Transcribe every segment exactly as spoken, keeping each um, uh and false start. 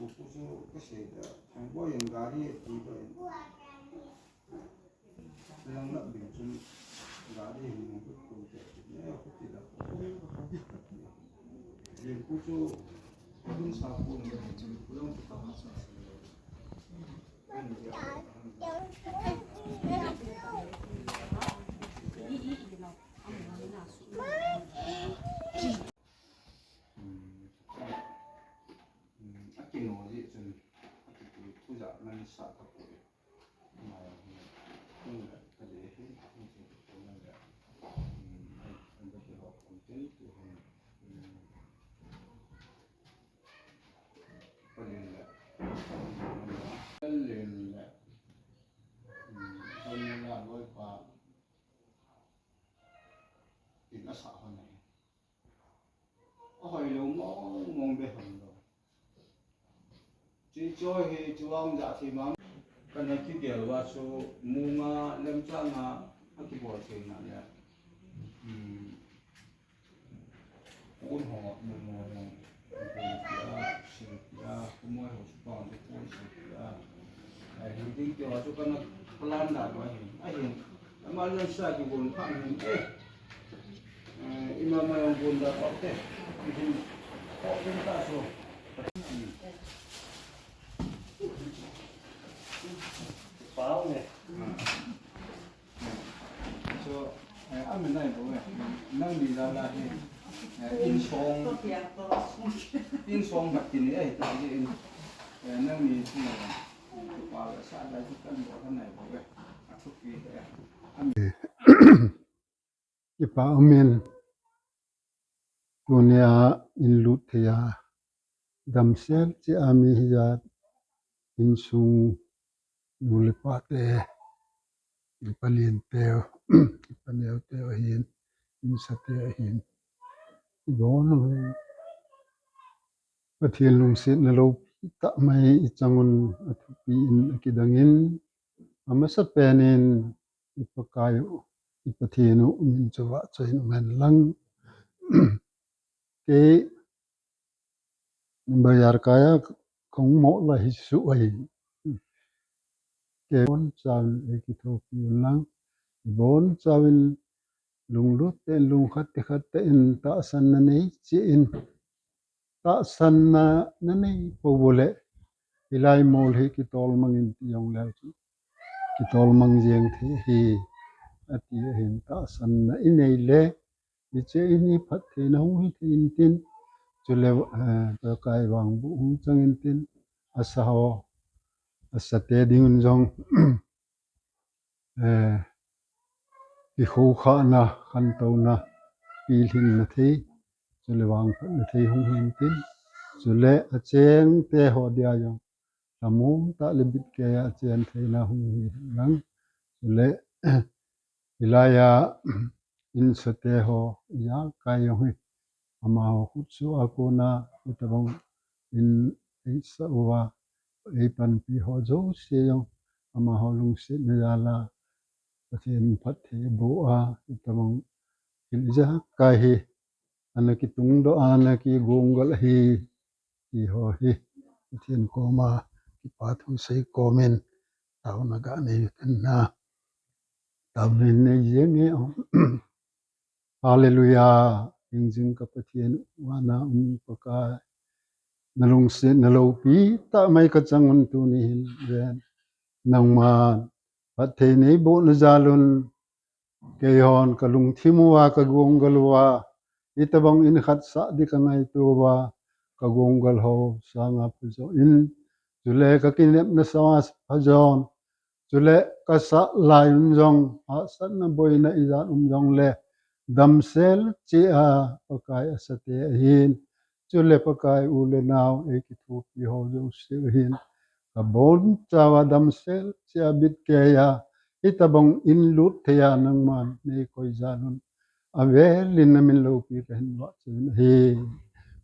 Upu chu kasei da, Thangboi in gari pui da in. Lang lak ding chun gari hin hung pui pui te ne, kuti da. Pu chu, kun sa kun da chun, kulang ta ma sa sa. Akino jeh chun, akipui thu jat man sa tapoi. Ama hi, kung le, ka le hi, kung le, kung le, um, an, an da kihou kung tin, tu hin, um, Palin le, Palin le, um, Palin le, Loipa, tin asa hon ahi. Ahoilou mong mong be hon lou. Chuche hi chuang ja thi mang. Kana kigel uva chu munga lemchanga akibol theina le. Hmm. Kun ho mong mong mong. Kun tia, sin tia, kumoi ho chu pang te kun sin tia. Ai, hin ding tia chu kana plan da ba hin. Ai hin. Ama len sa kibol pha hin. Eh. Eh, ima ma yang bunda ko te. Ihin ko pun ta so. Pau ne. So, eh, amen nai bo eh. Nangni la la hi. Eh, in song. In song mat tin eh, ta in. Eh, nangni si. Pau sa da kan bo kan nai bo eh. Athupi eh. Amen. Kipa umin, tunia in lut thei a, damsel cheh a mi hijat, insung nu le pa te, in palien te, in paneo te ahin, in sa te ahin. Ibon Pathen lungsetna loupi tah mai ichangun athupi in akidangin, amasa penin i Pakai u, i Pathen u min chu vahchoi in um hen lang. Kei bazar kai a kahung mo la hi su ahi. Kei bon chauvin ei kithopi un lang. Bon chauvin lunglut tah in, lungkhat te khat te in tahsanna nei cheh in. Tahsanna nanei pou uleh, hilai mol hi kitolmang in ti jong leu chu, kitolmang jeng thei ahi, ati ahin. Tahsanna inei le, hiche in hi phattheina hung hi thei intin, chule, eh, Pakai vangboh hung chang intin, asa ho, asa te ding un jong, eh, kikhokhahna, khantouna, pilhinna thei, chule vangphatna thei hung hi intin, chule acheng te ho dia jong, lhamon tah le bitkei a achen theina hung hi hen lang, chule, hilai a, in sa te ho, ijakai jong hi, amaho khutsoh a kona, hitabang in eisa uva, ei panpi ho jouse jong, amaho lungsetna jal a, Pathen phatthei boh a, hitabang in ijakai hi, ana kitungdoh a, ana kigonggal ahi, ti ho hi, Pathen koma, kipa thu sei komin, taona ga nei kan na, taona nei jeng e. Hallelujah. Hingjing ka Pathen, vana um Pakai. Na lungsetna loupi tah mai kachang un tuni hin ven. Nangman phatthei neibohna jal un, keihon kalungthim uva, kagonggal uva, hitabang in khat sah ding kangaito uva, kagonggal ho sanga phajo in, chule kakinepna sanga phajon, chule kasah lai un jong, hahsatna boina ijat um jongle, damsel cheh a Pakai asa te ahin, chule Pakai u le nao ei kithopi ho jouse ahin, kabon chauva damsel cheh a bit keiya, hitobang in lut theiya nangman neikoi jal un, avelin namin loupi kahin vahchoi ahi.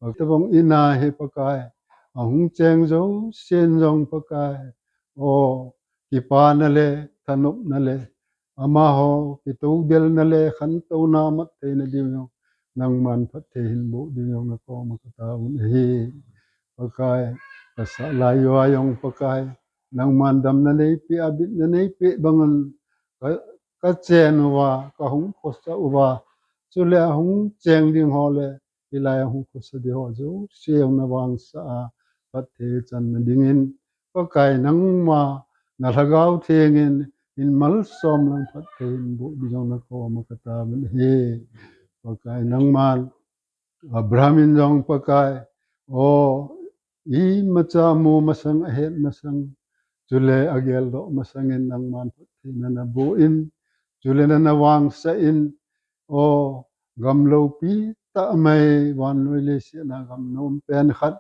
Hitobang in a hi Pakai, ahung cheng jousen jong Pakai, o, kipana le thanopna le amaho kitoudelna le khantouna mat theina ding jong nangman phatthei hin boh ding jong nakoma kataovin ahi. Pakai, kasah lai uva jong Pakai, nangman damna neipeh, abitna neipeh bangin ka, kachen uva, kahung khosah uva, chule ahung cheng ding ho le hilai a hung khosah ding ho jouse jong navangsah a phatthei channa dingin, Pakai, nangma na Lhagao Thengin hin malsom lang phatthei hin boh ding jong nakoma kataovin ahi. Pakai, nangman Abraham in jong Pakai, o, imacha amu masang, ahet masang, chule ageldoh masangin nangman phatthei nana boh in, chule nana vangsah in, o, gam loupi tah mai, vannoi leiset a gam nom pen khat,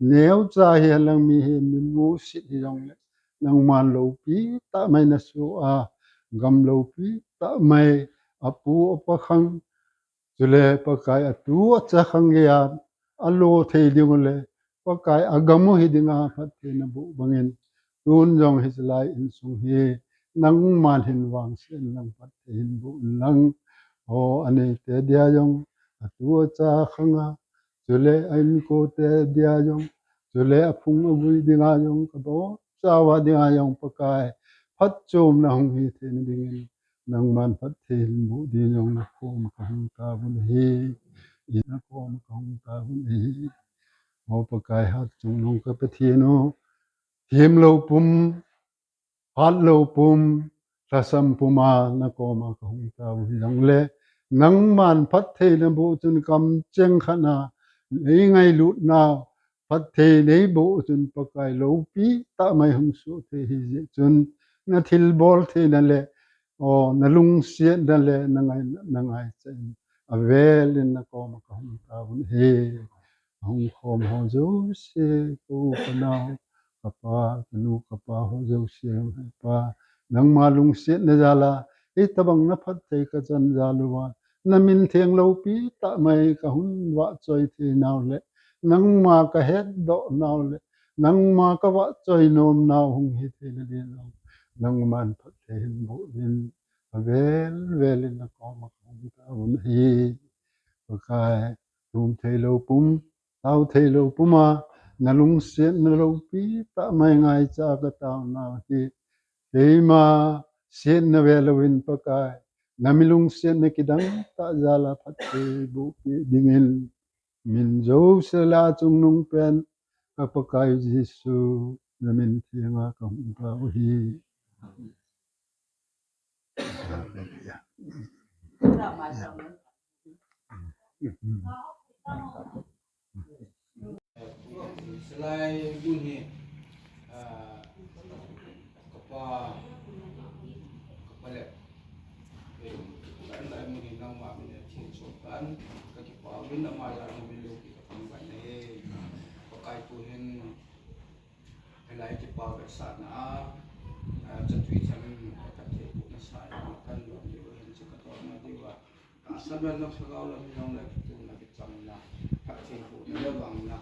neocha hihen lang mihem mimusit hijongle, nangman loupi tah mai nasoh a, gam loupi tah mai, apu apakhang, chule Pakai atu acha khang geiya alo thei ding u le, Pakai agam u hi dinga phatthei naboh bangin, tun jong hiche lai insung hi nangman hin vangset in lang phatthei hin boh in lang. O, aneite dia jong, atu acha khanga, chule a-inkote dia jong, chule aphung agui dinga jong, kabon chauva dinga jong Pakai, phatchomna hung hi theina dingin, nangman phatthei hin boh ding jong nakoma kahung taovin ahi. Nakoma kahung taovin ahi. O Pakai, Hatchungnung ka Pathen u, themlou pum, phatlou pum, lhasam pum a nakoma kahung tao hijongle, nangman phatthei naboh chun kamcheng khat a neingailutnau, phatthei neiboh chun Pakai loupi tah mai hung soh thei hijeh chun, nathilbol theina le, o, nalungsetna le nangai, nangaicha in, avelin nakoma kahung taovin ahi. Ahung khom ho jouse, ka u ka nao, kapa, kanu kapa ho jouse, Pa, nangma lungsetna jal a hitobang naphatthei kachan jal uva, namin theng loupi tah mai kahung vahchoi theinau le, nangma kahetdoh nau le, nangma kavahchoi nomnau hung hi theina ding jong, nangman phatthei hin boh in, avel velin nakoma kahung taovin ahi. Pakai, thum theilou pum, tao theilou pum a, nalungsetna loupi tah mai ngaicha a kataonau hi, keima setna velouvin Pakai, nami lungsetna kidang tah jal a phatthei bohpeh dingin, min jouse lah a chungnung pen, ka Pakai Jesu, namin thenga kahung tao u ahi. Salai gun hi, ah, kapa, kapa le. Eh, kan lai mun hi nangma min a thin chom tan, ka kipa min ama ya min lo ki ka pang bai na he. Pakai tuhin, Hilai kipa vetsahna a, a, chatui thang in ka thei buh nasa a, kan lom diu hin chu ka tolna diu a. Tahsa bel lom, lhagao lom, hilong le kitunna, kichamna, phattheibohna le vangna,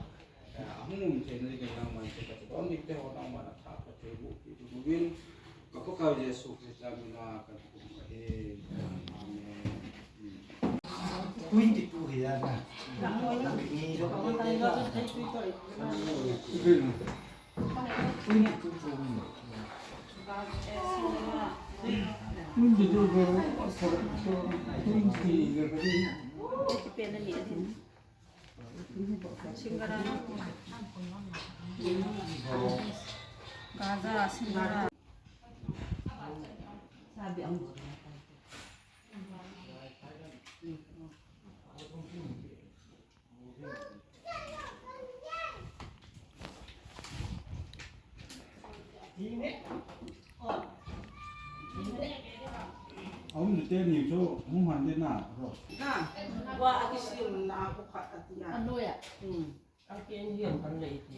a, ahung um theina dingin nangman chu ka kidon ding te ho nangman a tha phattheiboh pi tu uvin, ka Pakai Jesu Christa min a ka Twenty-two hi a na. Twenty-two. Twenty-two. Twenty. Gaja, singara. Aum ni te ni chu, hung han de na, ro. Na, wa a kisil na ko khat a ti a. Ano ya? Hmm. A ken hian kan lei ti.